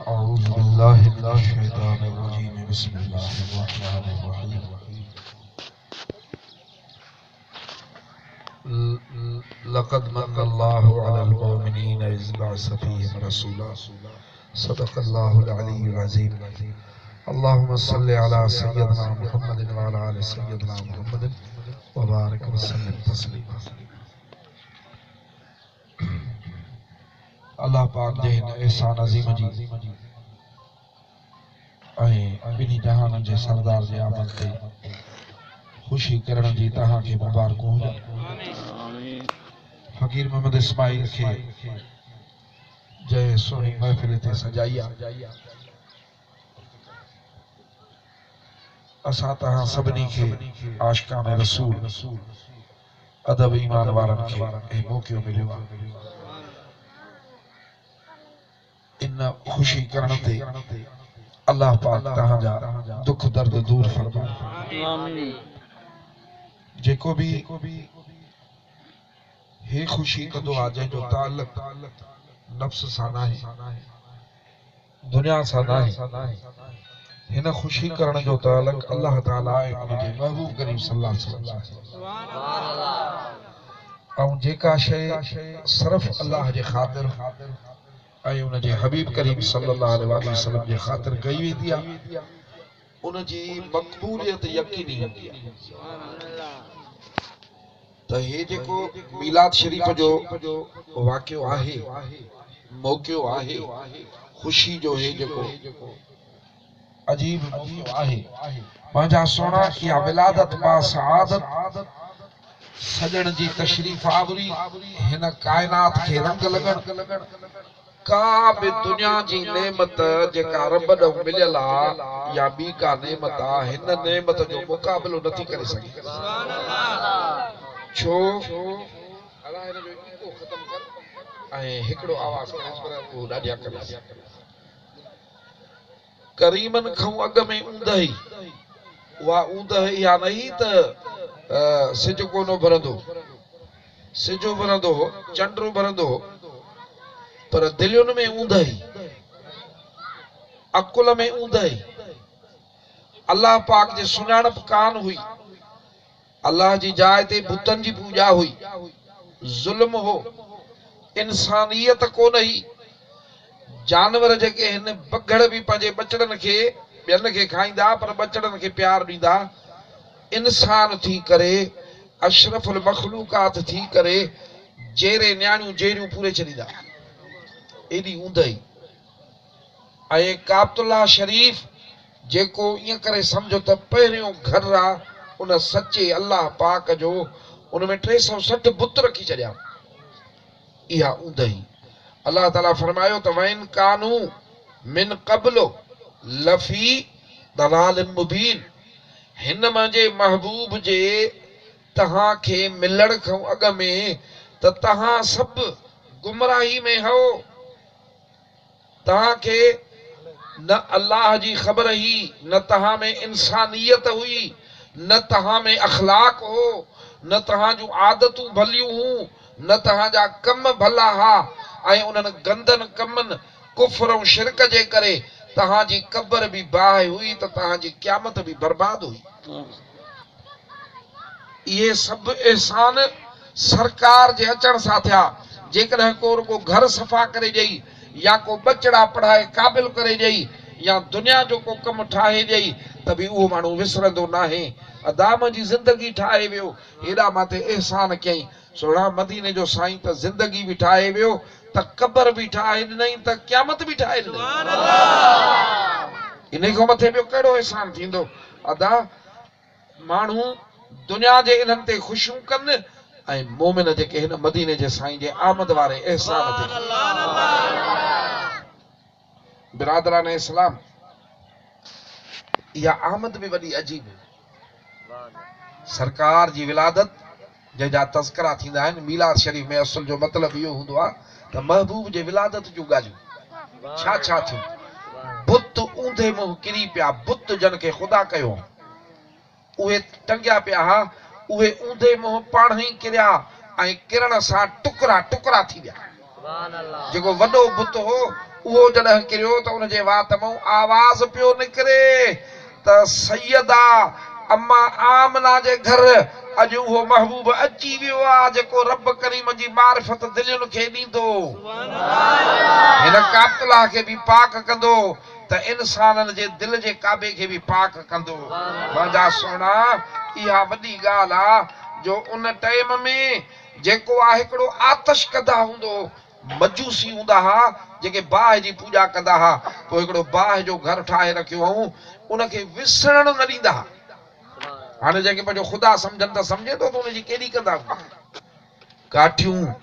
أعوذ بالله من الشيطان الرجيم بسم الله الرحمن الرحيم لقد من الله على المؤمنين إذ بعث فيهم رسولا صدق الله العلي العظيم اللهم صل على سيدنا محمد وعلى آل سيدنا محمد وبارك وسلم تسليما. الله پاڪ جي هن احسان عظيم جي ۽ ٻنهي جهانن جي سردار جي آمد تي خوشي ڪرڻ جي توهان کي مبارڪون هجن. فقير محمد اسماعيل کي جنهن سهڻي محفل تي سجائي آ، اسان توهان سڀني کي عاشقان رسول ادب ايمان وارن کي هي موقعو مليو آ، ان خوشي ڪرڻ تي الله پاڪ توهان جا دک درد دور فرمائي. جيڪو به هي خوشي ڪندو آ جنهن جو تعلق نفس سان ناهي، دنيا سان ناهي، هن خوشي ڪرڻ جو تعلق الله تعالي ۽ ان جي محبوب ڪريم صلي الله عليه وسلم سان آهي. ۽ جيڪا شيء صرف الله جي خاطر ۽ ان جي حبيب ڪريم صلي الله عليه واٰله وسلم جي خاطر ڪئي ويندي آهي، ان جي مقبوليت يقيني هوندي آهي. ته هي جيڪو ميلاد شريف جو واقعو آهي، موقعو آهي، خوشي جو هي جيڪو عجيب موقعو آهي، منهنجا سهڻا اها ولادت با سعادت سڄڻ جي تشريف آوري هن ڪائنات کي رنگ لڳڻ، ڪا به دنيا جي نعمت جيڪا رب ڏانهن مليل آ يا ٻي ڪا نعمت آ، هن نعمت جو مقابلو نٿي ڪري سگهي. ڇو؟ اڙا هن جو ايڪو ختم ڪر ۽ هڪڙو آواز ڪريس پر اهو ڏاڍيان ڪندس. ڪريمن کان اڳ ۾ اوندهه هئي. اها اوندهه اها نه هئي ته سج ڪونه اڀرندو هو. سج اڀرندو هو، چنڊ اڀرندو هو، پر دلين ۾ اوندهه هئي، عقل ۾ اوندهه هئي، الله پاڪ جي سڃاڻپ ڪانه هئي. الله جي جاء تي بتن جي پوڄا هئي، ظلم هو، انسانيت ڪونه هئي. جانور جيڪي هن بگهڙ به پنهنجي ٻچڙن کي ٻين کي کائيندا پر ٻچڙن کي پيار ڏيندا. انسان ٿي ڪري اشرف المخلوقات ٿي ڪري جيري نياڻيون جيريون پوري ڇڏيندا. ايڏي اوندهه هئي. ۽ ڪعبة الله شريف جيڪو ائين ڪري سمجهو ته پهريون گهر آ ان سچي الله پاڪ جو، ان ۾ 360 بت رکي ڇڏيا. اها اوندهي. الله تعالي فرمايو ته وان ڪانوا من قبل لفي ضلال مبين هن منهنجي محبوب جي توهان کي ملڻ کان اڳ ۾ ته توهان سڀ گمراهي ۾ هئو. توهان کي نه الله جي خبر هئي، نه توهان ۾ انسانيت هئي، نه توهان ۾ اخلاق هو، نه توهان جون عادتون ڀليون هون، نه توهان جا ڪم ڀلا ها ۽ انهن گندن ڪمن، ڪفر ۽ شرڪ جي ڪري توهان جي قبر به باهه هئي ته توهان جي قيامت به برباد هئي. اهي سڀ احسان سرڪار جي اچڻ سان ٿيا. جيڪڏهن ڪو رڳو گهر صفا ڪري ڏئي يا ڪو ٻچڙا پڙهائي قابل ڪري ڏئي يا دنيا جو ڪو ڪم ٺاهي ڏئي ته به اهو ماڻهو وسرندو ناهي. ادا منهنجي زندگي ٺاهي ويو، هيڏا مان تي احسان ڪيائين. سهڻا مديني جو سائين ته زندگي به ٺاهي ويو ته قبر به ٺاهي ڏنائين ته قيامت به ٺاهي ڏنائين. انهي کان مٿي ٻيو ڪهڙو احسان ٿيندو. ادا! ماڻهو دنيا جي انهن تي خوشيون ڪن ۽ مومن جيڪي هن مديني جي سائين جي آمد واري احسان تي برادران اسلام اها آمد به وڏي عجيب هئي. سرڪار جي ولادت جنهن جا تذڪرا ٿيندا آهن، ميلاد شريف ۾ اصل جو مطلب اهو هوندو آهي ته محبوب جي ولادت جون ڳالهيون ڇا ڇا ٿيون. بت اونڌي منهن ڪري پيا، بت جن کي خدا ڪيو هو، اهي ٽنگيا پيا ها، اهي اونڌي منهن پاڻهئي ڪريا ۽ ڪرڻ سان ٽڪرا ٽڪرا ٿي ويا. جيڪو وڏو بت هو، اهو جڏهن ڪريو ته ان جي وات مئون آواز پيو نڪري ته سيده اما آمنه جي گهر اڄ اهو محبوب اچي ويو آ جيڪو رب ڪريم جي معرفت دلين کي ڏيندو. هن ڪعبة الله کي به پاڪ ڪندو ته انسانن جي دل جي ڪعبي کي به پاڪ ڪندو. منهنجا سهڻا اها وڏي ڳالهه آ جو ان ٽئيم ۾ جيڪو آ هڪڙو آتش ڪده هوندو هو، مجوسي هوندا ها جيڪي باهه جي پوڄا ڪندا ها، پوء هڪڙو باهه جو گهر ٺاهي رکيو هئون، ان کي وسڙڻ نه ڏيندا ها. هاڻي جيڪي پنهنجو خدا سمجهن ته سمجهين ٿو ته ان جي ڪيڏي ڪندا هوندا. ڪاٺيون،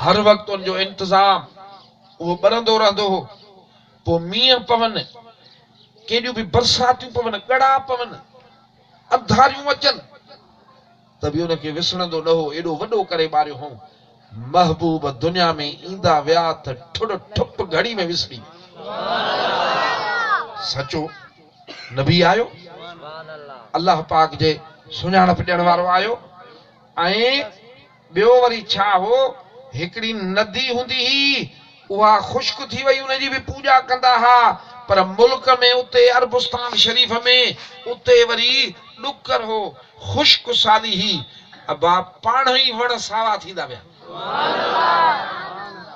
هر وقت ان جو انتظام، اهو ٻرندو رهندو هو. پوء مينهن پون، ڪيڏيون به برساتيون پون، ڳڙا پون، انڌاريون اچن. ته به ان کي وسرندو نه هو، ايڏو وڏو ڪري ٻاريو هئون. محبوب دنيا ۾ ايندا ويا ته ٺڙ ٺپ گهڙي ۾ وسري ويا. سچو نبي آيو، الله پاڪ جي سڃاڻپ ڏيڻ وارو آيو ۽ ٻيو وري ڇا هو، هڪڙي ندي هوندي هئي، اها خشڪ ٿي وئي، ان جي به پوڄا ڪندا ها، پر ملڪ ۾ اتي عربستان شريف ۾ اتي وري ڏڪر هو، خشڪ سالي هئي، ابا پاڻهئي وڻ ساوا ٿيندا ويا.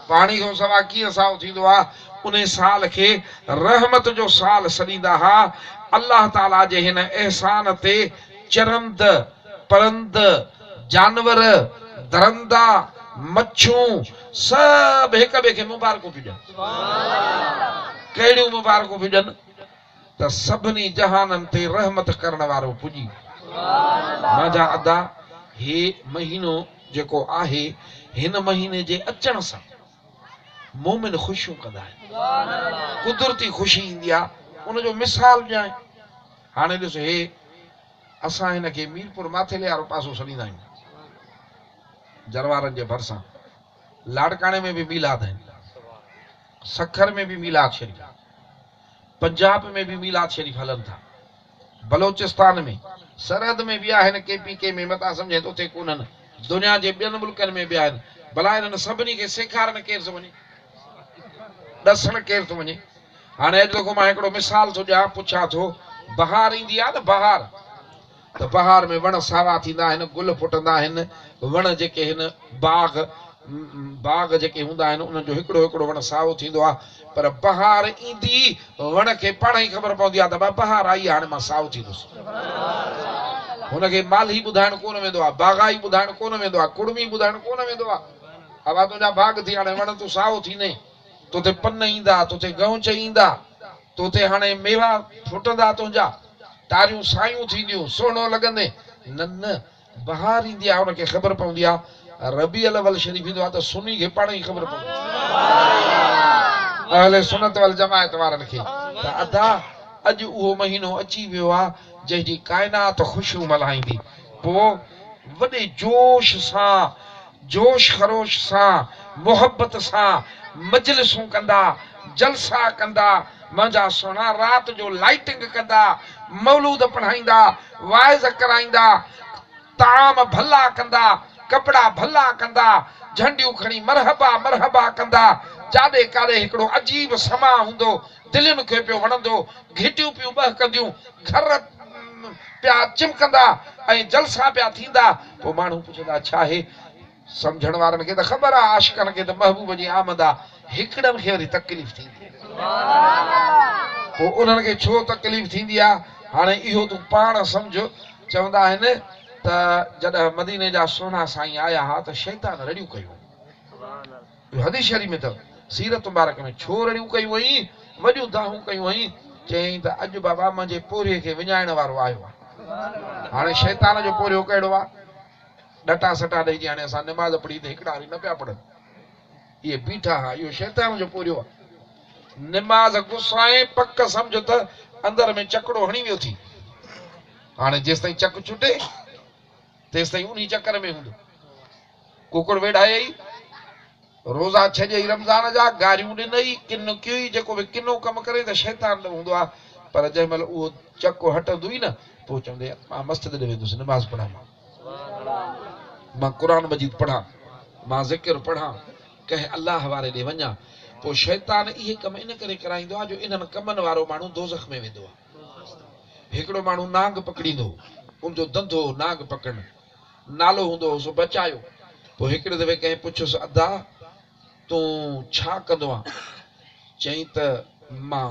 پاڻي کان سوا ڪيئن سائو ٿيندو آ، انهي سال کي رحمت جو سال سڏيندا ها، الله تعاليٰ جي هن احسان تي چرند، پرند، جانور، درندا، مڇون سڀ هڪ ٻئي کي مبارڪون پيون ڏين. ڪهڙيون مبارڪون پيون ڏين ته سڀني جهانن تي رحمت ڪرڻ وارو پڄي. منهنجا ادا هي مهينو جيڪو آهي هن مهيني جي اچڻ سان مومن خوشيون ڪندا آهن. قدرتي خوشي ايندي آهي ان جو مثال ڏيانء. هاڻي ڏس هي اسان هن کي ميرپور ماٿيلي وارو پاسو سڏيندا آهيون. جروارن جي ڀرسان لاڙڪاڻي ۾ به ميلاد آهن، سکر ۾ به ميلاد شريف آهي، پنجاب ۾ به ميلاد شريف هلن ٿا، بلوچستان ۾، سرحد ۾ به آهن، ڪي پي ڪي ۾ متان سمجهين ته اتي ڪونهن، دنيا جي ٻين ملڪن ۾ به آهن، ڀلا انهن سڀني کي سيکارڻ ڪير ٿو وڃي؟ ڏسڻ ڪير ٿو وڃي؟ هاڻي اڄ توکي مان هڪڙو مثال ٿو ڏيان، پڇان ٿو، بهار ايندي آهي نه بهار، ته بهار ۾ وڻ ساوا ٿيندا آهن، گل ڦٽندا آهن، وڻ جيڪي هن باغ باغ جيڪي هوندا آهن انهن جو هڪڙو هڪڙو وڻ سائو ٿيندو آهي، پر بهار ايندي ئي وڻ کي پاڻ ئي خبر پوندي آهي ته ڀا بهار آئي آهي هاڻي مان سائو ٿيندس. هن کي مالهي ٻڌائڻ ڪونه ويندو آهي، باغائي ٻڌائڻ ڪونه ويندو آهي، ڪڙمي ٻڌائڻ ڪونه ويندو آهي، ابا تنهنجا ڀاڳ ٿي هاڻي وڻ تون سائو ٿيندين. تو تي پن ايندا، تو تي گئونچ ايندا، تو تي هاڻي ميوا ڦٽندا تنهنجا، ٽاريون سايون ٿينديون، سهڻو لڳندين. نه نه، بهار ايندي آهي، ان کي خبر پوندي آهي. ربيع الاول شريف ايندو آهي ته سني کي پاڻ ئي خبر پوندي آهي. اهل سنت والجماعت وارن کي ته ادا اڄ اهو مهينو اچي ويو آهي جنهن جي ڪائنات خوشيون ملهائيندي. پوء وڏي جوش سان جوش خروش سان محبت سان مجلسون ڪندا، جلسا ڪندا، منهنجا سهڻا رات جو لائيٽنگ ڪندا، مولود پڙهائيندا، واعظ ڪرائيندا، طعام ڀلا ڪندا، ڪپڙا ڀلا ڪندا، جهنڊيون کڻي مرحبا مرحبا ڪندا، جاڏي ڪاڏي هڪڙو عجيب سماع هوندو، دلين کي پيو وڻندو، گهٽيون پيون ٻهڪنديون، گهر پيا چمڪندا ۽ جلسا پيا ٿيندا، پوء ماڻهو پڇندا ڇاهي؟ سمجهڻ وارن کي ته خبر آ، عاشقن کي ته محبوب جي آمد آ، هڪڙن کي وري تڪليف ٿيندي آ. پوء انهن کي ڇو تڪليف ٿيندي آ؟ هاڻي اهو تون پاڻ سمجهه. چوندا آهن ته جڏهن مديني جا سهڻا سائين آيا ها ته شيطان رڙيون ڪيون. اهو حديث شريف ۾ اٿو، سيرت مبارڪ ۾، ڇو رڙيون ڪيون هئين، وڏيون دانهون ڪيون هئين، چيائين ته اڄ بابا منهنجي پورهيي کي وڃائڻ وارو آيو آهي. هاڻي شيطان جو پورهيو ڪهڙو آهي؟ ڏٽا سٽا ڏئي جي هاڻي اسان نماز پڙهي ته هڪڙا هاري نه پيا پڙهن، اهي بيٺا ها، اهو شيطان جو پورهيو آهي. نماز گسائين پڪ سمجهه ته اندر ۾ چڪڙو هڻي ويو ٿي. هاڻي جيستائين چڪ ڇٽي تيستائين انهي چڪر ۾ هوندو. ڪڪڙ ويڙهايئي، روزا ڇڏيئي رمضان جا، گاريون ڏنئي، ڪن ڪيئي، جيڪو به ڪنو ڪم ڪري ته شيطان ڏانهن هوندو آهي، پر جنهن مهل اهو چڪ هٽندو ئي نه، پوء چوندو يار مان مسجد ڏي ويندس نماز پڙهان مان، مان قرآن مجيد پڙهان، مان ذڪر پڙهان، ڪنهن الله واري ڏي وڃان. پوء شيطان اهي ڪم ان ڪري ڪرائيندو آهي جو انهن ڪمن وارو ماڻهو دوزخ ۾ ويندو آهي. هڪڙو ماڻهو نانگ پڪڙيندو هو، ان جو ڌنڌو هو نانگ پڪڙڻ. نالو هوندو هوس بچايو. پوء هڪڙي دفعي ڪنهن پڇيس ادا! تون ڇا ڪندو آن؟ چيائين ته مان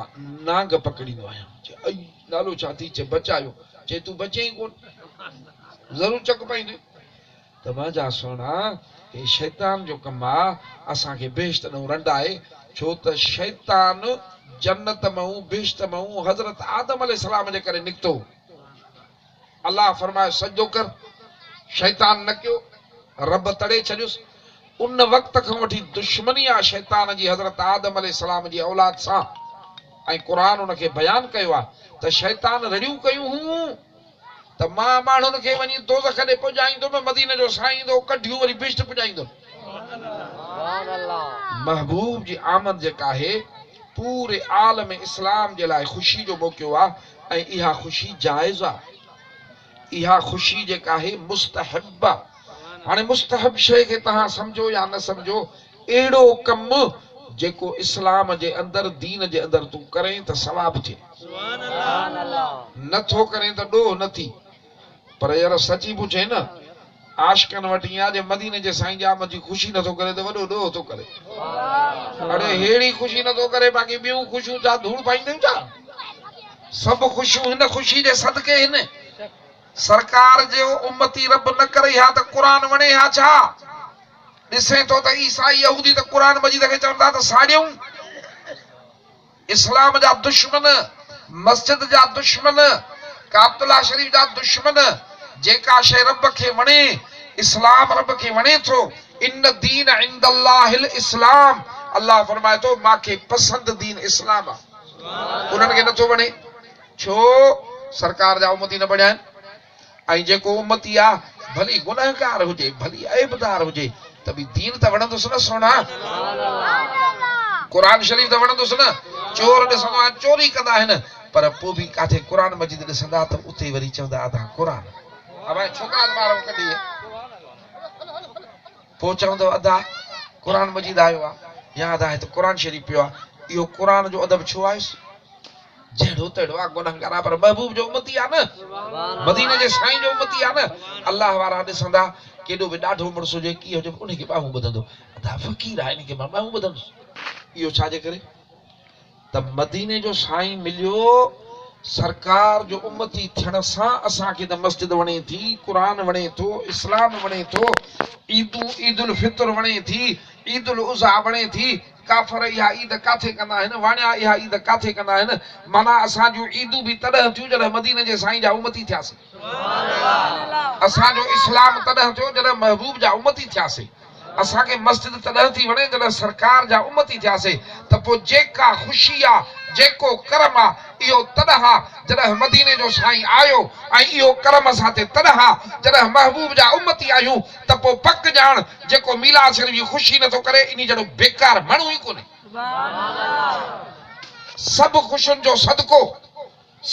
نانگ پڪڙيندو آهيان. چي ائي! نالو ڇا ٿي؟ چي بچايو. چي تون بچين ئي ڪونه، ضرور چڪ پائيندين. ته منهنجا سهڻا، هي شيطان جو ڪم آ، اسان کي بهشت ڏانهن رنڊائي، ڇو ته شيطان جنت مئون، بهشت مئون، حضرت آدم عليه السلام جي ڪري نڪتو. الله فرمايو سجدو ڪر، شيطان نه ڪيو، رب تڙي ڇڏيس. ان وقت کان وٺي دشمني آ شيطان جي حضرت آدم عليه السلام جي اولاد سان ۽ قرآن ان کي بيان ڪيو آ ته شيطان رڙيون ڪيون هون ته مان ماڻهن کي وڃي دوزخ ڏي پڄائيندم، مديني جو سائين ايندو ڪڍيون وري بهشت پڄائيندم. محبوب جي آمد جيڪا آهي پوري عالم اسلام جي لاء خوشي جو موقعو آ ۽ اها خوشي جائز آ. اها خوشي جيڪا آهي مستحب آ. هاڻي مستحب شيء کي توهان سمجهو يا نه سمجهو، اهڙو ڪم جيڪو اسلام جي اندر، دين جي اندر تون ڪرين ته ثواب ٿئي. نه ٿو ڪرين ته ڏوهه نه ٿي. پر يار سچي پڇين نه، عاشقن وٽ ائين آ جي مديني جي سائين جي آمد جي خوشي نه ٿو ڪري ته وڏو ڏوهه ٿو ڪري. اڙي ههڙي خوشي نه ٿو ڪري باقي ٻيون خوشيون ڇا ڌوڙ پائينديون ڇا؟ سڀ خوشيون هن خوشي جي صدقي هن. سرڪار جو امتي رب نه ڪري ها ته قرآن وڻي ها ڇا؟ ڏسين ٿو ته عيسائي يهودي ته قرآن مجيد کي چون ٿا ته ساڙيون. اسلام جا دشمن، مسجد جا دشمن، ڪعبة الله شريف جا دشمن، جيڪا شيء رب کي وڻي، اسلام رب کي وڻي ٿو، ان الدين عند الله الاسلام، الله فرمائي ٿو مان کي پسند دين اسلام آ، انهن کي نٿو وڻي، ڇو سرڪار جا امتي نه بڻيا آهن؟ ۽ جيڪو امتي آ، ڀلي گنهگار هجي، ڀلي عيبدار هجي، ته به دين ته وڻندس نه سهڻا. قرآن شريف ته وڻندس نه. چور ڏسندو آهيان چوري ڪندا آهن، پر پوء به ڪاٿي قرآن مجيد ڏسندا ته اتي وري چوندا ادا قرآن. ابا ڇوڪرا ته ٻار ڪڍي. پوء چوندو ادا قرآن مجيد آيو آ يا ادا هت قرآن شريف پيو آ. اهو قرآن جو ادب ڇو آيس؟ جهڙو تهڙو آ گنهگار آ پر محبوب جو امتي آ نه مديني جي سائين جو امتي آ نه الله وارا ڏسندا ڪيڏو به ڏاڍو مڙس هجي ڪيئن هجي ان کي ٻانهون ٻڌندو ادا فقير آ ان کي مان ٻانهون ٻڌندس اهو ڇا جي ڪري ته مديني جو سائين مليو سرڪار جو امتي ٿيڻ سان اسان کي ته مسجد وڻي ٿي قرآن وڻي ٿو اسلام وڻي ٿو عيدون عيد الفطر وڻي ٿي عيد الاضحيٰ وڻي ٿي ڪافر اها عيد ڪاٿي ڪندا آهن، واڻيا اها عيد ڪاٿي ڪندا آهن، معنيٰ اسان جون عيدون به تڏهن ٿيون جڏهن مديني جي سائين جا امتي ٿياسين. اسان جو اسلام تڏهن ٿيو جڏهن محبوب جا امتي ٿياسين. اسان کي مسجد تڏهن ٿي وڻي جڏهن سرڪار جا امتي ٿياسين ته پوء جيڪا خوشي آ، جيڪو ڪرم آ، اهو تڏهن آ جڏهن مديني جو سائين آيو ۽ اهو ڪرم اسان تي تڏهن آ جڏهن محبوب جا امتي آهيون ته پوء پڪ ڄاڻ جيڪو ميلاد شريف جي خوشي نٿو ڪري انهي جهڙو بيڪار ماڻهو ئي ڪونهي. سڀ خوشين جو صدقو،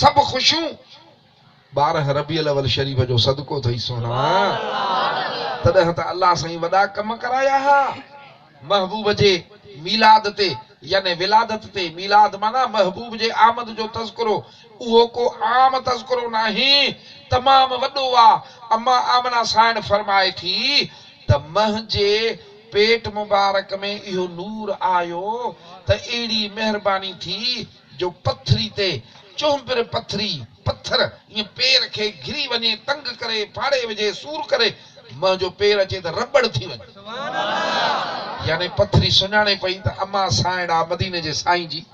سڀ خوشيون 12 ربيع الاول شريف جو صدقو اٿئي سهڻا. تڏهن ته الله سائين وڏا ڪم ڪرايا ها. محبوب جي ميلاد تي يعني ولادت تي، ميلاد معنيٰ محبوب جي آمد جو تذڪرو، اهو ڪو عام تذڪرو ناهي، تمام وڏو آ. اما آمنه سائڻ فرمائي ٿي ته منهنجي پيٽ مبارڪ ۾ اهو نور آيو ته اهڙي مهرباني ٿي جو پٿري تي چهنبر پٿري، پٿر، ائين پير کي گهري وڃي، تنگ ڪري، ڦاڙي وجهي، سور ڪري، منهنجو پير اچي ته رٻڙ ٿي وڃي. يعني پٿري سڃاڻي پئي ته امان سانئڙ آ مديني جي سائين جي.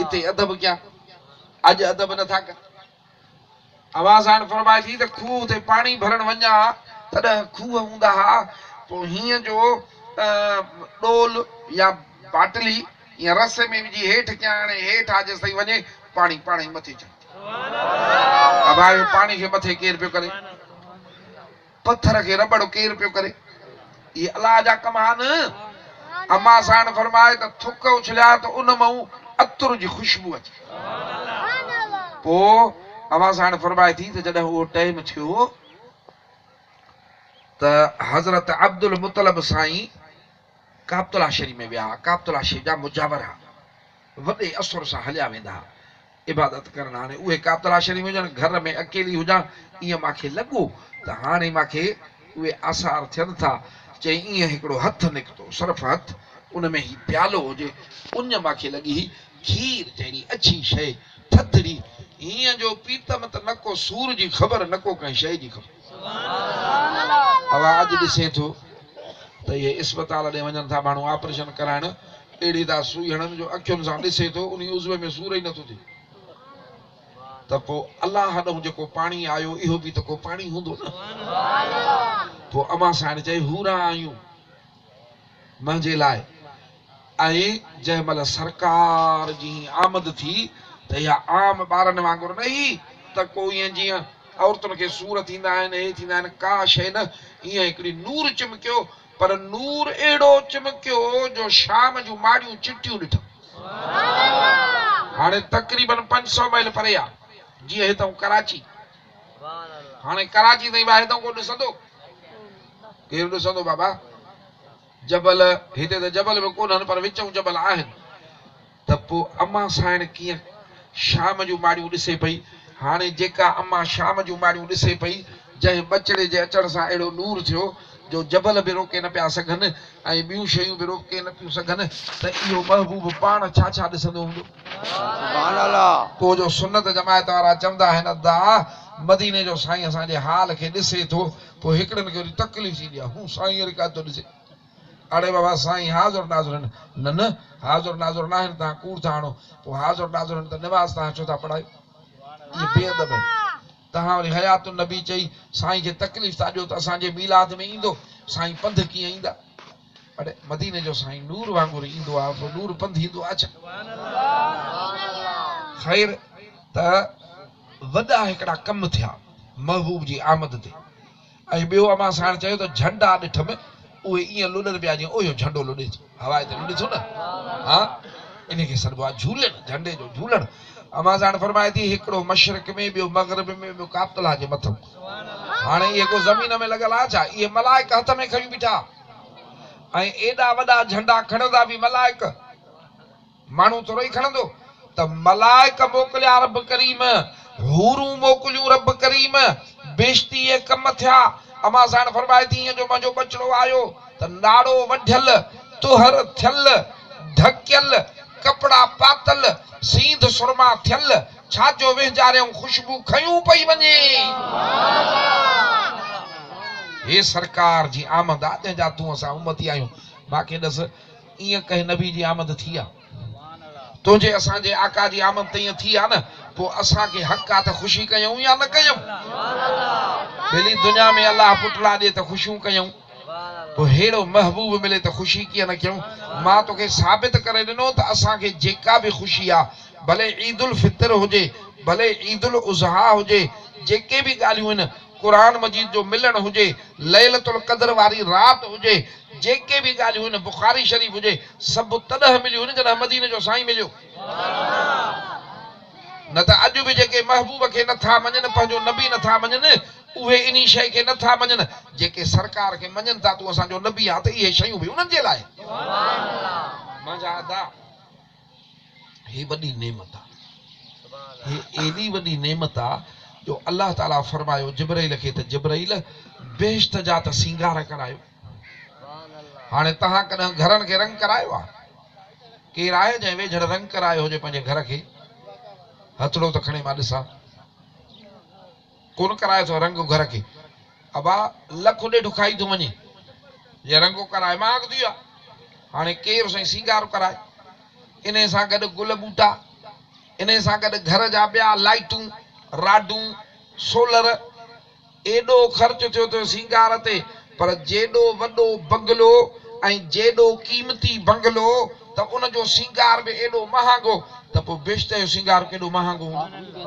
اتي ادب ڪيان، اڄ ادب نٿا ڪن. امان سانئڙ فرمائي ٿي ته کوهه تي پاڻي ڀرڻ وڃان تڏهن کوهه هوندا ها، پوء هينئن جو ڏول يا باٽلي ائين رسي ۾ وجهي هيٺ ڪيان هاڻي هيٺ آ جيستائين وڃي پاڻي پاڻ ئي مٿي چڙهي. ابا اهو پاڻي کي مٿي ڪير پيو ڪري؟ پٿر کي رٻڙ ڪير پيو ڪري؟ اهي الله جا ڪم آهن. اما ساڻ فرمائي ته ٿڪ اڇليا ته ان مئون عطر جي خوشبو اچي. پوء اما ساڻ فرمائي ٿي ته جڏهن اهو ٽائيم ٿيو ته حضرت عبدالمطلب سائين. ڪعبة الله شريف ۾ ويا ها، ڪعبة الله شريف جا مجاور ها، وڏي اثر سان هليا ويندا ها عبادت ڪرڻ. هاڻي اهي ڪعبة الله شريف هجن، گهر ۾ اڪيلي هجان، ائين مان کي لڳو ته هاڻي مان کي اهي آثار ٿين ٿا. چئي ائين هڪڙو هٿ نڪتو، صرف هٿ، ان ۾ هي پيالو هجي، اڃ مان کي لڳي هئي، کير جهڙي اڇي شيء، ٿڌڙي، هيئن جو پيتم ته نه ڪو سور جي خبر، نه ڪو ڪنهن شيء جي خبر. اوهان اڄ ڏسين ٿو ته اهي اسپتال ڏي وڃن ٿا ماڻهو آپريشن ڪرائڻ، اهڙي ٿا سوئي هڻن جو اکين سان ڏسي ٿو انهي عضوي ۾ سور ئي نٿو ٿئي. ته پوء الله ڏانهن جيڪو پاڻي آيو اهو به ته ڪو پاڻي هوندو نه. پوء امان سائڻ چئي حوران آيون منهنجي لاء ۽ جنهن مهل سرڪار جي هي آمد ٿي ته اها عام ٻارن وانگر نه هئي ته ڪو ائين جيئن عورتن کي سور ٿيندا آهن هي ٿيندا آهن ڪا شيء نه ائين هڪڙي نور چمڪيو پر نور اهڙو چمڪيو جو شام جون ماڙيون چٽيون ڏٺم. هاڻي تقريبن 500 ميل پري آ جيئن هتئون ڪراچي. هاڻي ڪراچي تائين به هتئون ڪو ڏسندو؟ ڪير ڏسندو بابا؟ جبل هتي ته جبل به ڪونهن پر وچئون جبل آهن. ته پوء امان سائڻ ڪيئن شام جون ماڙيون ڏسي پئي. هاڻي جيڪا امان شام جون ماڙيون ڏسي پئي، جنهن ٻچڙي جي اچڻ سان اهڙو نور ٿيو جو جبل به روڪي نه پيا سگهن ۽ ٻيون شيون به روڪي نه پيون سگهن ته اهو محبوب پاڻ ڇا ڇا ڏسندو هوندو؟ سبحان الله. پوء جو سنت جماعت وارا چوندا آهن ادا مديني جو سائين اسان جي حال کي ڏسي ٿو، پوء هڪڙن کي وري تڪليف ٿيندي آهي، هون سائين وري ڪاٿي ٿو ڏسي. اڙي بابا سائين حاضر ناظر آهن. نه نه حاضر ناظر ناهن، توهان ڪوڙ ٿا هڻو. پوء حاضر ناظر آهن ته نماز توهان ڇو ٿا پڙهايو؟ اهي بي ادب آهن. توهان وري حيات النبي چئي سائين کي تڪليف ٿا ڏيو ته اسان جي ميلاد ۾ ايندو، سائين پنڌ ڪيئن ايندا؟ اڙي مديني جو سائين نور وانگر ايندو آ، پوء نور پنڌ ايندو آ ڇا؟ خير ته وڏا هڪڙا ڪم ٿيا محبوب جي آمد تي. ۽ ٻيو امان ساڻ چيو ته جهنڊا ڏٺم، اهي ائين لڏن پيا جيئن اوهيو جهنڊو لڏي ٿو، هوا تي لڏي ٿو نه، ها انهي کي سڏبو آهي جهولڻ، جهنڊي جو جهولڻ. امان ساڻ فرمائي ٿي هڪڙو مشرق ۾، ٻيو مغرب ۾، ٻيو ڪعبة الله جي مٿئون. هاڻي اهي ڪو زمين ۾ لڳل آهي ڇا؟ اهي ملائڪ هٿ ۾ کنيون بيٺا ۽ ايڏا وڏا جهنڊا کڻندا به ملائڪ. ماڻهو ٿورو ئي کڻندو ته ملائڪ موڪليا رب ڪريم، حورون موڪليون رب ڪريم، بهشتي اهي ڪم ٿيا. امان سائڻ فرمائي ٿي ائين جو منهنجو ٻچڙو آيو ته ناڙو وڍيل، طهر ٿيل، ڍڪيل، ڪپڙا پاتل، سينڌ سرما ٿيل، ڇا جو وهنجاريائون خوشبو کنيون پئي وڃي. هي سرڪار جي آمد آ جنهن جا تون اسان امتي آهيون. باقي ڏس ائين ڪنهن نبي جي آمد ٿي آ؟ تنهنجي اسان جي آقا جي آمد ته ائين ٿي آ نه، پوء اسان کي حق آ ته خوشي ڪيون يا نه ڪيون؟ ٻيلي دنيا ۾ الله پٽڙا ڏي ته خوشيون ڪيون، پوء ههڙو محبوب ملي ته خوشي ڪيئن نه ڪيون؟ مان توکي ثابت ڪري ڏنو ته اسان کي جيڪا به خوشي آ، ڀلي عيد الفطر هجي، ڀلي عيد الاضحيٰ هجي، جيڪي به ڳالهيون آهن، قرآن مجيد جو ملڻ هجي، ليلة القدر واري رات هجي، جيڪي به ڳالهيون هن بخاري شريف هجي، سڀ تڏهن مليون هن جڏهن مديني جو سائين مليو. نه ته اڄ به جيڪي محبوب کي نه ٿا مڃن، پنهنجو نبي نه ٿا مڃن، اهي انهي شيء کي نه ٿا مڃن. جيڪي سرڪار کي مڃن ٿا تون اسان جو نبي آهين ته اهي شيون به انهن جي لاء. منهنجا ادا! هي وڏي نعمت آ. هي ايڏي وڏي نعمت آ جو الله تعاليٰ فرمايو جبرئيل کي ته جبرئيل بهشت جا ته سينگار ڪرايو. هاڻي توهان ڪڏهن گهرن کي رنگ ڪرايو آ؟ ڪير آهي جنهن ويجهڙ رنگ ڪرايو هجي پنهنجي گهر کي؟ هٿڙو ته کڻي مان ڏسان. ڪونه ڪرايو اٿو رنگ گهر کي؟ ابا لک ڏيڍ کائي ٿو وڃي جي رنگو ڪرائي مهانگ ٿي ويو آ. هاڻي ڪير سائين سينگار ڪرائي؟ انهي سان گڏ گل ٻوٽا، انهي سان گڏ گهر جا ٻيا لائيٽون، راڊون، سولر، ايڏو خرچ ٿيو ٿو سينگار تي، پر جيڏو وڏو بنگلو ۽ جيڏو قيمتي بنگلو ته ان جو سينگار به ايڏو مهانگو ته پوء بهشت جو سينگار ڪيڏو مهانگو هوندو؟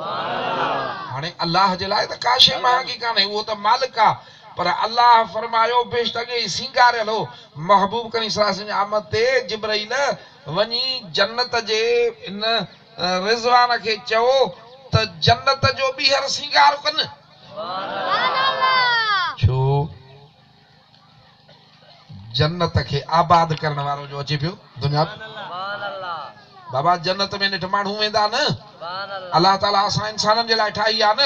هاڻي الله جي لاء ته ڪا شيء مهانگي ڪانهي، اهو ته مالڪ آ، پر الله فرمايو بهشت اڳي ئي سينگاريل هو، محبوب ڪريم صلي الله عليه وسلم جي آمد تي جبرئيل وڃي جنت جي ان رضوان کي چئو ته جنت جو ٻيهر سينگار ڪن. ڇو؟ जन्नत खे आबाद करण वारो जो अचे पियो दुनिया बाबा जन्नत में निठ माण्हू वेंदा न, अलाह ताला असां इंसाननि जे लाइ ठाही आहे न,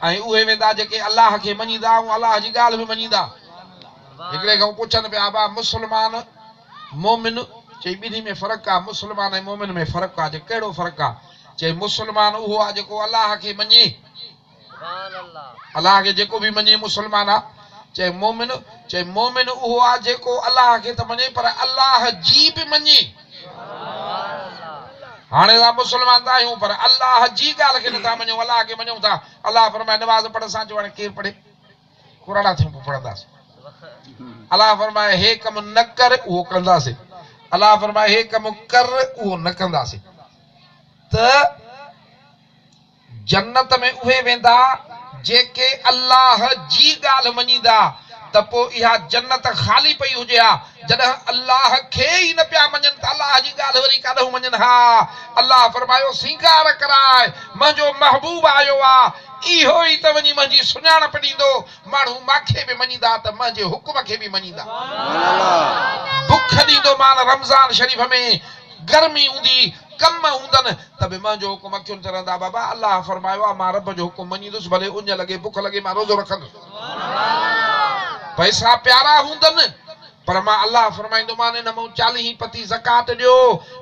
ऐं उहे वेंदा जेके अलाह खे मञींदा ऐं अलाह जी ॻाल्हि बि मञींदा। हिकिड़े खां पुछनि पिया बा मुस्लमान मोमिन, चई ॿिन्ही में फ़र्क़ु आहे, मुस्लमान ऐं मोमिन में फ़र्क़ु आहे। चई कहिड़ो फ़र्क़ु आहे? चई मुस्लमान उहो आहे जेको अलाह खे मञे, अलाह खे जेको बि मञे मुस्लमान आहे। चई मोमिन, चई मोमिन उहो आहे जेको अलाह खे त मञे पर अलाह जी बि मञे। हाणे असां मुस्लमान त आहियूं पर अलाह जी ॻाल्हि खे नथा मञूं, अलाह खे मञूं था। अलाह फरमाए नमाज़ पढ़, असां चयो हाणे केरु पढ़े, कुराड़ा थियूं पोइ पढ़ंदासीं। अलाह फरमाए हे कमु न कर, उहो कंदासीं। अलाह फरमाए हे कमु कर, उहो न कंदासीं। त जन्नत में उहे वेंदा जेके अलाह जी ॻाल्हि मञींदा, त पोइ इहा जन्नत ख़ाली पई हुजे हा। जॾहिं अलाह खे ई न पिया मञनि त अलाह जी ॻाल्हि वरी काॾां मञनि हा। अलाह फरमायो सिंगार कराए, मुंहिंजो महबूब आयो आहे, इहो ई त वञी मुंहिंजी सुञाणप ॾींदो। माण्हू मूंखे बि मञींदा त मुंहिंजे हुकुम खे बि मञींदा। बुख ॾींदो मान रमज़ान शरीफ़ में, गर्मी हूंदी, कम हूंदनि, त बि मुंहिंजो हुकुम अखियुनि ते रहंदा। बाबा अलाह फरमायो आहे मां रब जो हुकुम मञींदुसि, भले उञ लॻे बुख लॻे, मां रोज़ो रखंदुसि। पैसा प्यारा हूंदनि पर मां अलाह फरमाईंदो मान इन मां 40 पति ज़कात ॾियो,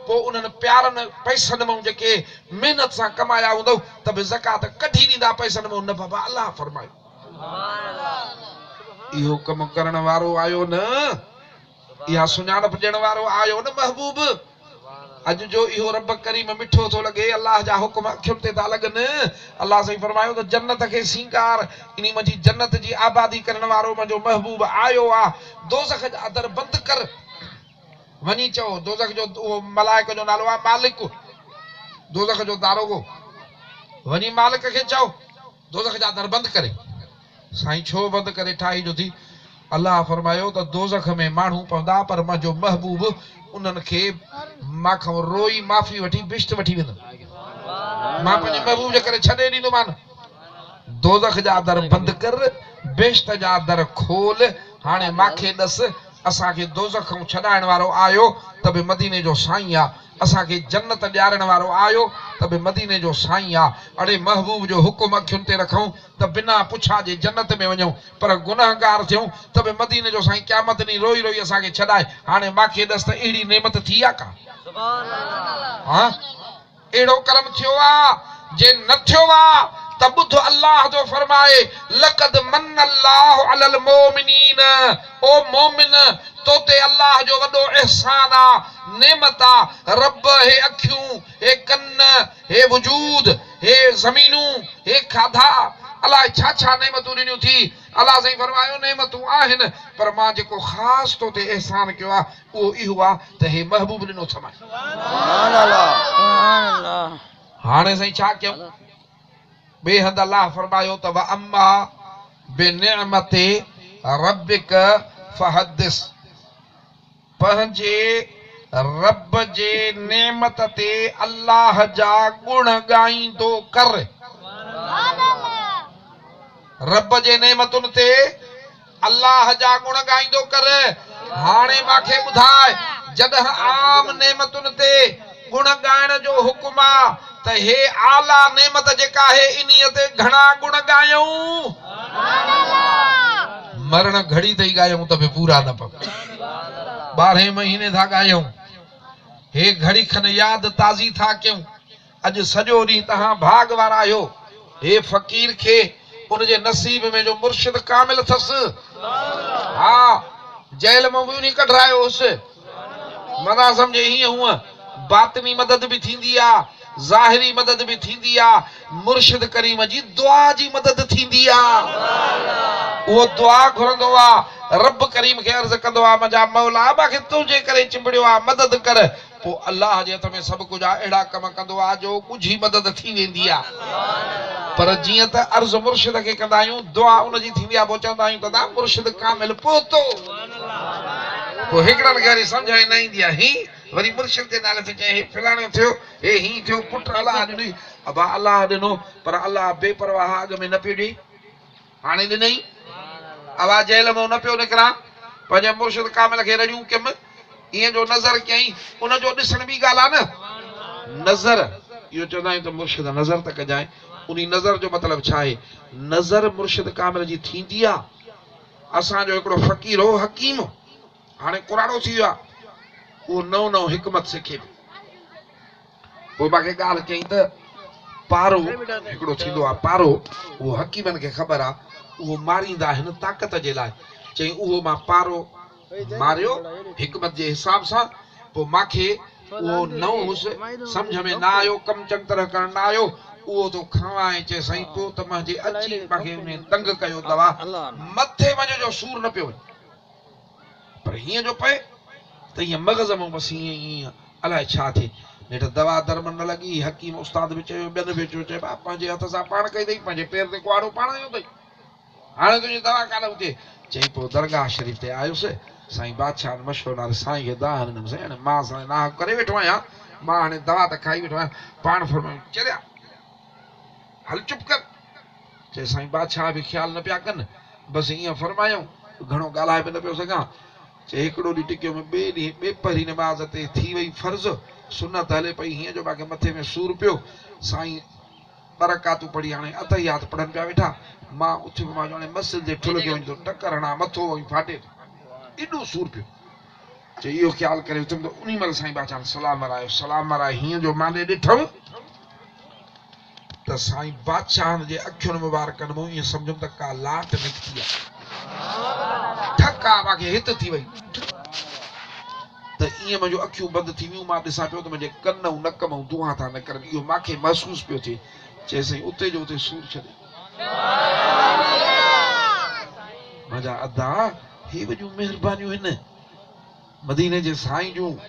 पोइ उन्हनि प्यारनि पैसनि मां जेके महिनत सां कमाया हूंदव त बि ज़कात कढी ॾींदा पैसनि मां। न बाबा अलाह फरमायो इहो कमु करण वारो आयो न, इहा सुञाणप ॾियण वारो आयो न महबूब। अॼु जो इहो रब करीम मिठो थो लॻे, अलाह जा हुकुम अखियुनि ते था लॻनि। अलाह साईं फरमायो त जन्नत खे सिंगार, इन मंझि जन्नत जी आबादी करण वारो मुंहिंजो महबूब आयो आहे। दोज़ख जा दर बंदि कर, वञी चओ दोज़ख जो उहो मलाइक जो नालो आहे मालिक, दोज़ख जो दारोगो, वञी मालिक खे चओ दोज़ख जा दर बंदि करे। साईं छो बंदि करे ठाही जो थी? अलाह फरमायो त दोज़ख में माण्हू पवंदा पर मुंहिंजो महबूब उन्हनि खे मां खां रोई माफ़ी वठी बिश्त वठी वेंदो। मां पंहिंजे महबूब जे करे छॾे ॾींदोमान। दोज़ख जा दर बंदि कर, बिश्त जा दर खोल। हाणे मूंखे ॾस असांखे दोज़ख खां छॾाइण वारो आयो त बि मदीने जो साईं आहे, असांखे जन्नत ॾियारण वारो आयो त बि मदीने जो साईं आहे। अड़े महबूब जो हुकुम अखियुनि ते रखूं त बिना पुछा जे जन्नत में वञूं, पर गुनहगार थियूं त बि मदीने जो साईं क़यामत ॾींहुं रोई रोई असांखे छॾाए। हाणे मूंखे ॾस त अहिड़ी नेमत थी आहे का? हा, अहिड़ो करम थियो आहे? जे न थियो आहे त ॿुध अलाह जो फरमाए लक़द मन अल्लाहु अलल मोमिनीन। ओ मोमिन, तो ते अलाह जो वॾो एहसान आहे, नेमत आहे। रब हे अखियूं, हे कन, हे वजूद, हे ज़मीनूं, हे खाधा, अलाए छा छा नेमतूं ॾिनियूं थी। अलाह साईं फरमायो नेमतूं आहिनि पर मां जेको ख़ासि तो ते एहसान कयो आहे उहो इहो आहे त हे महबूब ॾिनो अथमां। हाणे साईं छा कयूं? ॿिए हंधि अलाह फरमायो त अम्मा बिनिअमत रब्बिक फहदिस, पंहिंजे रब जे नेमत ते अलाह जा गुण ॻाईंदो कर। रब जे नेमतुनि ते अलाह जा गुण ॻाईंदो कर। हाणे मूंखे ॿुधाए, जॾहिं आम नेमतुनि ते गुण ॻाइण जो हुकुम आहे त हे आला नेमत जेका आहे इन्हीअ ते घणा गुण ॻायूं? मरण घड़ी ते ई ॻायूं त बि पूरा न पवन। 12 महीने था ॻायूं, हे घड़ी खन यादि ताज़ी था कयूं। अॼु सॼो ॾींहुं तव्हां भाग वारा आहियो। हे फ़क़ीर खे उनजे नसीब में जो मुर्शिद कामिल अथसि, हा जेल मां बि उन्ही कढायो हुउसि। मना सम्झे हीअं हूअं बातिनी मदद बि थींदी आहे, ज़ाहिरी मदद बि थींदी आहे, मुर्शिद करीम जी दुआ जी मदद थींदी आहे। उहो दुआ घुरंदो आहे, रब करीम खे अर्ज़ कंदो आहे मुंहिंजा मौला मूंखे तुंहिंजे करे चिंबड़ियो आहे, मदद कर। पोइ अलाह जे हथ में सभु कुझु आहे, अहिड़ा कम कंदो आहे जो ॻुझी मदद थी वेंदी आहे। पर जीअं त अर्ज़ मुर्शिद खे कंदा आहियूं, दुआ उनजी थींदी आहे, पोइ चवंदा आहियूं त मुर्शिद कामिल पहुतो। पोइ हिकिड़नि खे वरी सम्झ न ईंदी आहे, ही वरी मुर्शिद जे नाले ते चए हे फलाणो थियो, हे हीअं थियो, पुट अलाह ॾिनई। अबा अलाह ॾिनो पर अलाह बेपरवाह अॻु में न पियो ॾिए, हाणे ॾिनई। अबा जेल मां न पियो निकिरां, پنهنجي مرشد ڪامل کي رڙيون ڪيم، ائين جو نظر ڪيائين، ان جو ڏسڻ ٻي ڳالهه آ نه. نظر، اهو چوندا آهيون ته مرشد نظر ته ڪجانء، انهي نظر جو مطلب ڇا آهي؟ نظر مرشد ڪامل جي ٿيندي آ. اسان جو هڪڙو فقير هو حڪيم، هاڻي ڪراڙو ٿي ويو آ، اهو نئون نئون حڪمت سکي پيو. پوء مان کي ڳالهه ڪيائين ته پارو هڪڙو ٿيندو آهي پارو اهو حڪيمن کي خبر آهي اهو ماريندا آهن طاقت جي لاء چيائين اهو مان پارو ماريو حڪمت جي حساب سان پوء مان کي اهو نئون هوس سمجهه ۾ نه آيو ڪم چڱ طرح ڪرڻ نه آيو اهو ٿو کاوان ۽ چي سائين پوء ته منهنجي اچي مان کي انهي تنگ ڪيو دوا مٿي وڃ جو سور نه پيو وڃي پر هيئن جو پئي ته ائين مغز مان بس ائين ائين الائي ڇا ٿئي. نيٺ دوا درمن نه لڳي. حڪيم استاد به چيو، ٻين به چيو، چئي ڀاء پنهنجي هٿ سان پاڻ ڪئي اٿئي، پنهنجي پير تي ڪهاڙو پاڻ هنيو اٿئي، هاڻي تنهنجي دوا ڪانه اٿئي. چئي پوء درگاهه شريف تي آيس. سائين بادشاهه مشهور نالي سائين کي دانهن ڏنم، سائين هاڻي مان سائين ناحق ڪري ويٺو آهيان، مان هاڻي دوا ته کائي ويٺو آهيان. پاڻ فرمايو، چريا! هل چپ ڪر. چي سائين بادشاهه به خيال نه پيا ڪن، بس ائين فرمايائون، گهڻو ڳالهائي به نه پيو سگهان. چي هڪڙو ڏينهن ٽڪيو ۾ ٻئي ڏينهن ٻيپهري نماز تي ٿي وئي فرض، سنت هلي پئي هيئن جو باقي مٿي ۾ سور پيو، سائين ٻه رڪعتون پڙهي هاڻي التحيات پڙهن پيا ويٺا، مان اٿيم مان چيو هاڻي مسجد جي ٺلهه کي وڃي ٿو ٽڪر هڻان مٿو وڃي ڦاٽي ٿو، ايڏو سور پيو. چي اهو خيال ڪري اٿيم ته انهي مهل سائين بادشاهن سلام ورايو، سلام ورائي هيئن جو مان ڏي ڏٺم ته سائين بادشاهن جي اکين مبارڪن مون ائين سمجهيم ته ڪا لاٽ نڪتي آهي. ٺڪ آ مان کي هت ٿي وئي ته ائين منهنجون اکيون بند ٿي ويون مان ڏسان پيو ته منهنجي ڪن ۽ نڪ مان دونهان ٿا نڪرن اهو مان کي محسوس پيو ٿئي. چي سائين اتي جو اتي سور ڇڏي. منهنجا ادا هي وڏيون مهربانيون هن. مديني جي سائين جون،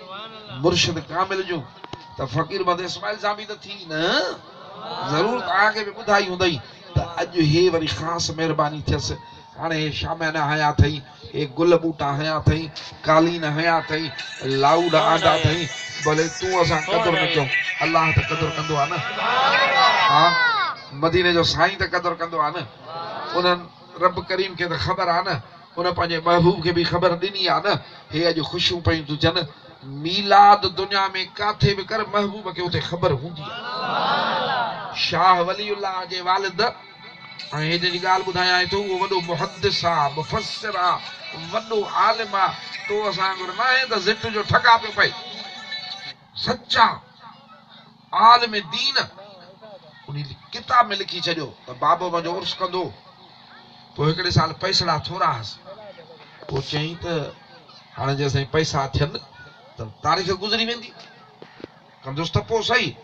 مرشد ڪامل جون ته فقير محمد اسماعيل سان به ته ٿي نه؟ ضرور توهان کي به ٻڌائي هوندئي ته اڄ هي وري خاص مهرباني ٿيس، هاڻي هي شاميانا هنيا اٿئي، هي گل ٻوٽا هنيا اٿئي، قالين هنيا اٿئي، لائوڊ آندا اٿئي، ڀلي تون اسان قدر نه ڪيون، الله ته قدر ڪندو آهي نه؟ ها مديني جو سائين ته قدر ڪندو آهي نه؟ انهن رب ڪريم کي ته خبر آهي نه؟ ان پنهنجي محبوب کي به خبر ڏني آ نه، هي اڄ خوشيون پيون ٿيون ٿين، ميلاد دنيا ۾ ڪاٿي به ڪر محبوب کي اتي خبر هوندي آ. شاهه ولي الله جي والد ۽ هي جنهن جي ڳالهه ٻڌايانء ٿو اهو وڏو محدث آ، مفسر آ، وڏو عالم آ، تو اسان وانگر ناهي ته زٽ جو ٺڳا پيو پئي. سچا عالم دين انهي ڪتاب ۾ لکي ڇڏيو ته بابو منهنجو عرس ڪندو. پوء هڪڙي سال پئسڙا ٿورا هئس. پوء چيائين ته هاڻي جيستائين پئسا ٿين ته تاريخ گذري ويندي. ڪندس ته پوء سهي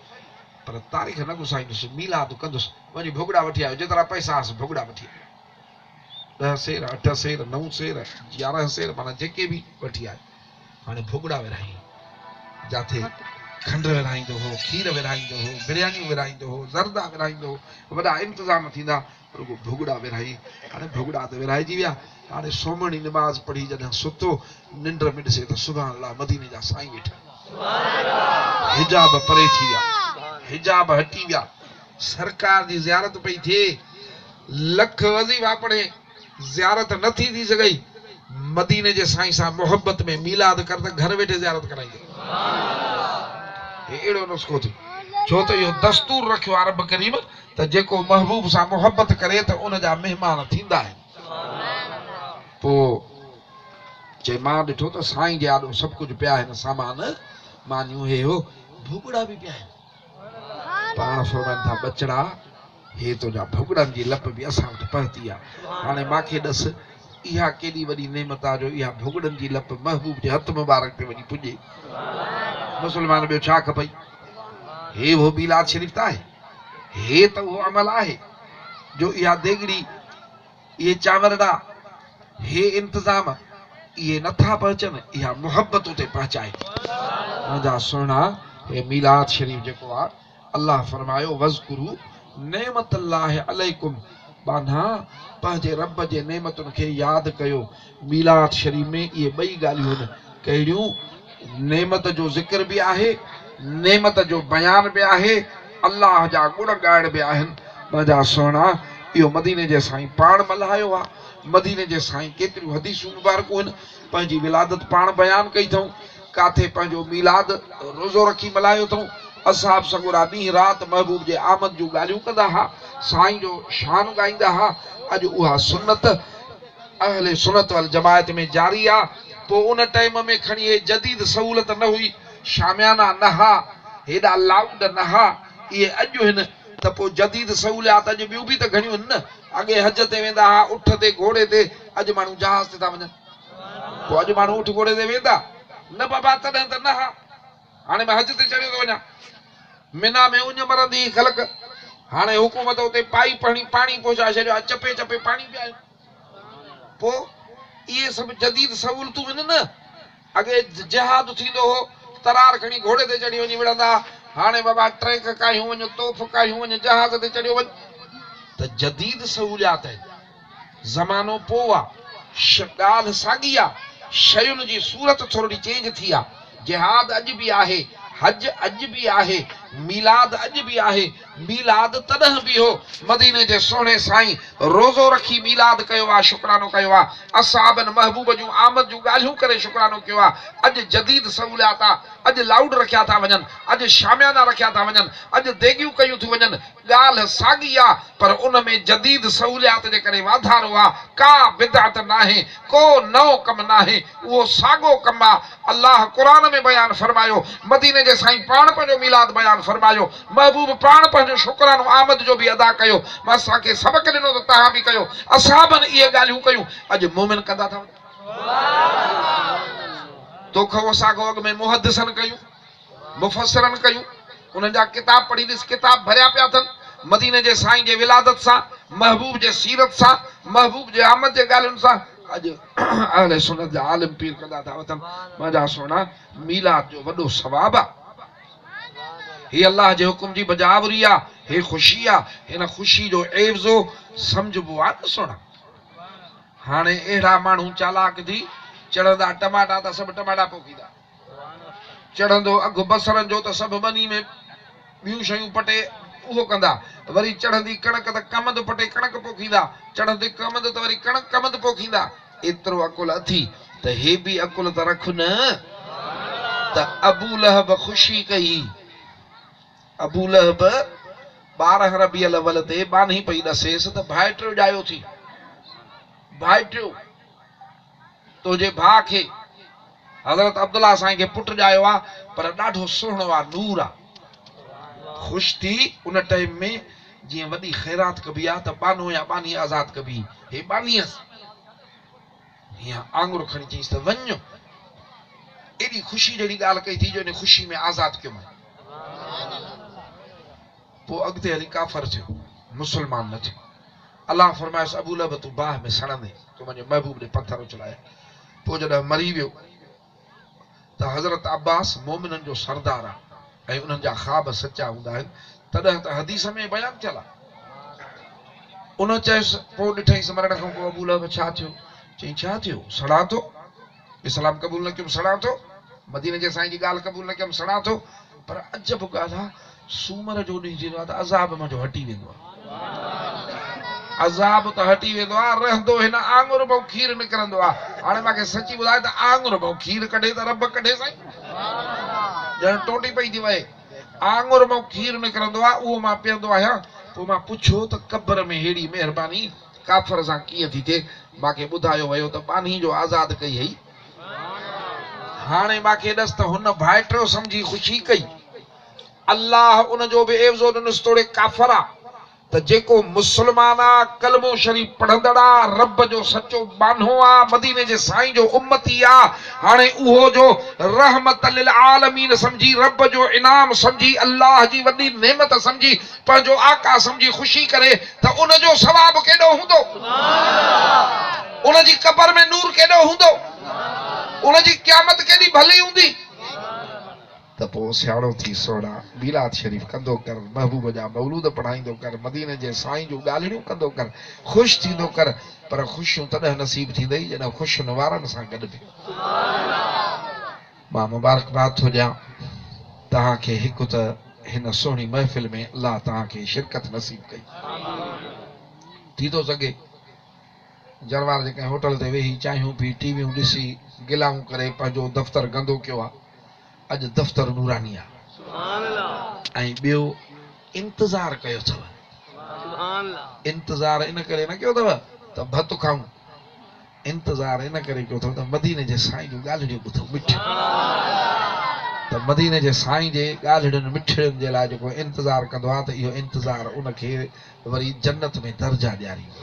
پر تاريخ نه گسائيندس، ميلاد ڪندس. وڃي ڀڳڙا وٺي آيو، جيترا پئسا هئس ڀڳڙا وٺي آيو. ڏهه سير، اٺ سير، نو سير، 11 سير معنيٰ جيڪي به وٺي آيو. هاڻي ڀڳڙا ورهائين، جاٿي کنڊ ورهائيندو هو، کير ورهائيندو هو، بريانيون ورهائيندو هو، زردا ورهائيندو هو، وڏا انتظام ٿيندا، رڳو ڀڳڙا ورهائين. هاڻي ڀڳڙا ته ورهائجي ويا. هاڻي سومهڻي نماز پڙهي جڏهن ستو، ننڊ ۾ ڏسي ته سبحان الله مديني جا سائين ويٺا آهن. حجاب پري ٿي ويا، حجاب هٽي ويا، سرڪار جي زيارت پئي ٿئي، لک وظيفا پڙهي زيارت نه ٿي ٿي سگهئي، مديني جي سائين سان محبت ۾ ميلاد ڪر ته گهر ويٺي زيارت ڪرائيندي. هي اهڙو نسخو ٿيو، ڇو ته اهو دستور رکيو آهي رب ڪريم ته جيڪو محبوب سان محبت ڪري ته ان جا مهمان ٿيندا آهن. پوء چي مان ڏٺو ته سائين جي آڏو سڀ ڪجهه پيا آهن سامان، مانيون هي هو، ڀڳڙا به پيا آهن. پاڻ فرمائن ٿا ٻچڙا! هي تنهنجا ڀڳڙن جي لپ به اسان وٽ پهتي آ. هاڻي ماکي ڏس اها ڪيڏي وڏي نعمت آ جو اها ڀڳڙن جي لپ محبوب جي هٿ مبارڪ تي وڃي پڄي. مسلمان ٻيو ڇا کپئي؟ هي اهو ميلاد شريف ته آهي. هي ته اهو عمل آهي جو اها ديڳڙي، اهي چانورڙا، هي انتظام اهي نٿا پهچن، اها محبت اتي پهچائي ٿي. منهنجا سهڻا هي ميلاد شريف جيڪو آ الله فرمايو، واذڪروا نعمت الله عليڪم ٻانها پنهنجي رب جي نعمتن کي ياد ڪيو. ميلاد شريف ۾ اهي ٻئي ڳالهيون آهن. ڪهڙيون؟ نعمت جو ذڪر به آهي، نعمت جو بيان به آهي، الله جا گڻ ڳائڻ به آهن. منهنجا سهڻا اهو مديني جي سائين پاڻ ملهايو آ. مديني جي سائين ڪيتريون حديثون مبارڪون آهن، پنهنجي ولادت پاڻ بيان ڪئي اٿئون، ڪاٿي پنهنجو ميلاد روزو رکي ملهايو اٿئون. اصحاب سڳورا ڏينهن رات محبوب جي آمد جون ڳالهيون ڪندا ها، سائين جو شان ڳائيندا ها. اڄ اها سنت اهل سنت والجماعت ۾ جاري آ. پوء ان ٽائيم ۾ کڻي هي جديد سهولت نه هئي، شاميانا نه ها، هيڏا لائوڊ نه ها، اهي اڄ هن ته پوء جديد سهوليات اڄ ٻيون به ته گهڻيون هن نه. اڳي حج تي ويندا ها اٺ تي گهوڙي تي، اڄ ماڻهو جهاز تي ٿا وڃن. پوء اڄ ماڻهو اٺ گهوڙي تي ويندا؟ نه بابا تڏهن ته نه ها. هاڻي مان حج تي چڙهيو ٿو وڃان. منا ۾ اڃ مرندي هئي خلق، هاڻي حڪومت اتي پائيپ هڻي پاڻي پهچائي ڇڏيو آهي، چپي چپي پاڻي پيا آهن. پوء اهي سڀ جديد سهولتون هن نه. اڳي جهاد ٿيندو هو، ترار کڻي گهوڙي تي چڙهي وڃي وڙهندا ها، هاڻي بابا ٽريڪ ڪاهيون وڃ، توف ڪاهيون وڃ، جهاز تي چڙهيو وڃ ته جديد سهوليات آهن. زمانو پوء آ، ڳالهه ساڳي آ، شين جي صورت ٿورڙي چينج ٿي آ. جهاد اڄ به آهي، حج اڄ به آهي، ميلاد اڄ به آهي، ميلاد تڏهن به هو، مديني جي سهڻي سائين روزو رکي ميلاد ڪيو آ، شڪرانو ڪيو آ، اصحابن محبوب جون آمد جون ڳالهيون ڪري شڪرانو ڪيو آ، اڄ جديد سهوليات آ، اڄ لائوڊ رکيا ٿا وڃن، اڄ شاميانا رکيا ٿا وڃن، اڄ ديڳيون ڪيون ٿيون وڃن، ڳالهه ساڳي آ پر ان ۾ جديد سهوليات جي ڪري واڌارو آ، ڪا بدعت ناهي، ڪو نئون ڪم ناهي، اهو ساڳو ڪم آ، الله قرآن ۾ بيان فرمايو، مديني جي سائين پاڻ پنهنجو ميلاد بيان فرمايو، محبوب پاڻ پنهنجو شڪرانو آمد جو به ادا ڪيو، اسان کي سبق ڏنو ته توهان به ڪيو، اصحابن اهي ڳالهيون ڪيون، اڄ مؤمن ڪندا ٿا وڃن. توکان اسان کان اڳ ۾ محدثن ڪيون. مفسرن ڪيون، انهن جا ڪتاب پڙهي ڏس، ڪتاب ڀريا پيا اٿن، مديني جي سائين جي ولادت سان، محبوب جي سيرت سان، محبوب جي آمد جي ڳالهين سان، اڄ اهل سنت جا عالم پير ڪندا ٿا وتن، منهنجا سهڻا ميلاد جو وڏو ثواب آ، هي الله جي حڪم جي بجاآوري آ، هي خوشي آ، هن خوشي جو عيوضو سمجهبو آ نه سهڻا. هاڻي اهڙا ماڻهو چالاڪ ٿي چڙهندا ٽماٽا ته سڀ ٽماٽا پوکيندا. چڙهندو اگهه بصرن جو ته سڀ ٻني ۾ ٻيون شيون پٽي اهو ڪندا. وري چڙهندي ڪڻڪ ته ڪمند پٽي ڪڻڪ پوکيندا. چڙهندي ڪمند ته وري ڪڻڪ ڪمند پوکيندا. ايترو عقل اٿي ته هي به عقل ته رک نه ته ابولهب خوشي ڪئي. ابولهب 12 ربيع الاول تي ٻانهي پئي ڏسيس ته ڀائٽيو ڄايو ٿي. ڀائٽيو. تنهنجي ڀاء کي حضرت عبدالله سائين کي پٽ ڄايو آ پر ڏاڍو سهڻو آ نور آ. خوش ٿي ان ٽائيم ۾ جيئن وڏي خيرات ڪبي آ ته ٻانهو يا ٻانهي آزاد ڪبي هي ٻانهيس هيئن آڱر کڻي چيس ته وڃ ايڏي خوشي جهڙي ڳالهه ڪئي ٿي جو ان خوشي ۾ آزاد ڪيومانء. پوء اڳتي هلي ڪافر ٿيو مسلمان نه ٿيو. الله فرمايس ابو لهب تون باهه ۾ سڙندين، تو منهنجي محبوب ڏي پٿر اڇلايا. پوء جڏهن مري ويو ته حضرت عباس مؤمنن جو سردار آ ۽ انهن جا خواب سچا هوندا آهن، تڏهن ته حديث ۾ بيان ٿيل آ. ان چيس، پوء ڏٺئينس مرڻ کان پوء ابو لهب ڇا ٿيو؟ چيائين ڇا ٿيو؟ سڙان ٿو. اسلام قبول نه ڪيم سڙان ٿو، مديني جي سائين جي ڳالهه قبول نه ڪيم سڙان ٿو، پر عجب ڳالهه آ سومر جو ڏينهن ٿيندو آ ته عذاب منهنجو هٽي ويندو آ. عذاب ته هٽي ويندو آ، رهندو هن آڱر مان کير نڪرندو آ. هاڻي مان کي سچي ٻڌاء ته آڱر مان کير ڪڍي ته رب ڪڍي سائين. ڄڻ ٽونڊي پئي ٿي وهي. آڱر مان کير نڪرندو آ، اهو مان پيئندو آهيان. پوء مان پڇيو ته قبر ۾ ههڙي مهرباني ڪافر سان ڪيئن ٿي ٿئي؟ مان کي ٻڌايو ويو ته ٻانهي جو آزاد ڪئي هئي. هاڻي مان کي ڏس ته هن ڀائٽيو سمجهي خوشي ڪئي. الله ان جو به عيوضو ڏنس توڙي ڪافر آ ته جيڪو مسلمان آ، ڪلمو شريف پڙهندڙ آ، رب جو سچو ٻانهو آ، مديني جي سائين جو امتي آ، هاڻي اهو جو رحمت للعالمين سمجهي، رب جو انعام سمجهي، الله جي وڏي نعمت سمجهي، پنهنجو آقا سمجهي خوشي ڪري ته ان جو ثواب ڪيڏو هوندو؟ ان جي قبر ۾ نور ڪيڏو هوندو؟ ان جي قيامت ڪيڏي ڀلي هوندي؟ ته پوء سياڻو ٿي سهڻا ميلاد شريف ڪندو ڪر، محبوب جا مولود پڙهائيندو ڪر، مديني جي سائين جون ڳالهڙيون ڪندو ڪر، خوش ٿيندو ڪر، پر خوشيون تڏهن نصيب ٿيندئي جڏهن خوشين وارن سان گڏبين. مان مبارڪباد ٿو ڏيان توهان کي هڪ ته هن سهڻي محفل ۾ الله توهان کي شرڪت نصيب ڪئي. ٿي ٿو سگهي जरवार जे कंहिं होटल ते वेही चांहियूं पी टीवियूं ॾिसी गिलाऊं करे पंहिंजो दफ़्तर गंदो कयो आहे। अॼु दफ़्तर नूरानी आहे। ऐं ॿियो इंतज़ार कयो अथव। इंतज़ार इन करे न कयो अथव त भत खाऊं, इंतज़ार इन करे कयो अथव त मदीने जे साईं जूं ॻाल्हियूं ॿुधूं मिठियूं। त मदीने जे साईं जे ॻाल्हियुनि मिठड़ियुनि जे लाइ जेको इंतज़ार कंदो आहे त इहो इंतज़ार उनखे वरी जन्नत में दर्जा ॾियारींदो।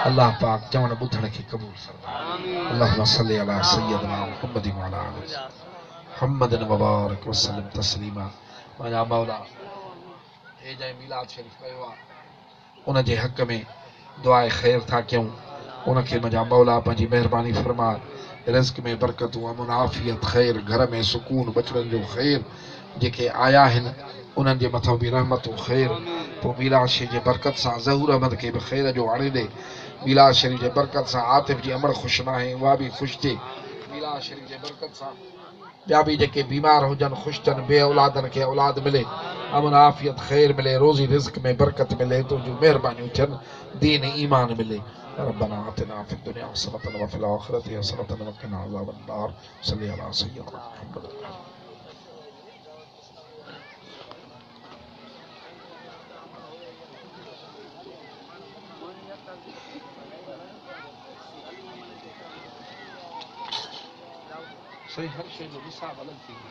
अलाह पाक चवण ॿुधण खे क़बूल फरमाए। अल्लाहुम्मा सल्ली अला सय्यदना मुहम्मद व अला आलि मुहम्मद मुबारक वसल्लम तस्लीमा। मुंहिंजा मौला हे जंहिं मीलाद शरीफ़ कयो आहे उनजे हक़ में दुआ ख़ैर था कयूं। उनखे मुंहिंजा मौला पंहिंजी महिरबानी फरमाए, रिज़्क में बरकतूं, अमन आफ़ियत, ख़ैर, घर में सुकून, बचड़नि जो ख़ैर, जेके आया आहिनि उन्हनि जे मथां बि रहमतूं ख़ैर। पोइ मीलाद शरीफ़ जे बरकत सां ज़हूर अहमद खे बि ख़ैर जो आणे ॾे। मीलाद शरीफ़ जे बरकत सां आतिफ़ जी अमड़ ख़ुशि नाहे उहा बि ख़ुशि थिए। मीलाद शरीफ़ जे बरकत सां ॿिया बि जेके बीमार हुजनि ख़ुशि थियनि, बे औलादनि खे औलाद मिले, अमन आफ़ियत ख़ैर मिले, रोज़ी रिज़्क में बरकत मिले, तुंहिंजूं महिरबानियूं थियनि, दीन ईमान मिले। रब्बना आतिना फिद दुनिया हसनतन व फिल आखिरति हसनतन व क़िना अज़ाबन नार। सल्ली अला सय्यिदना मुहम्मद। सही हर शइ जो निसाब अलॻि थींदो,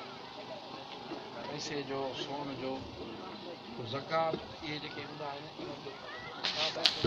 पैसे जो, सोन जो, ज़कात, इहे जेके हूंदा आहिनि।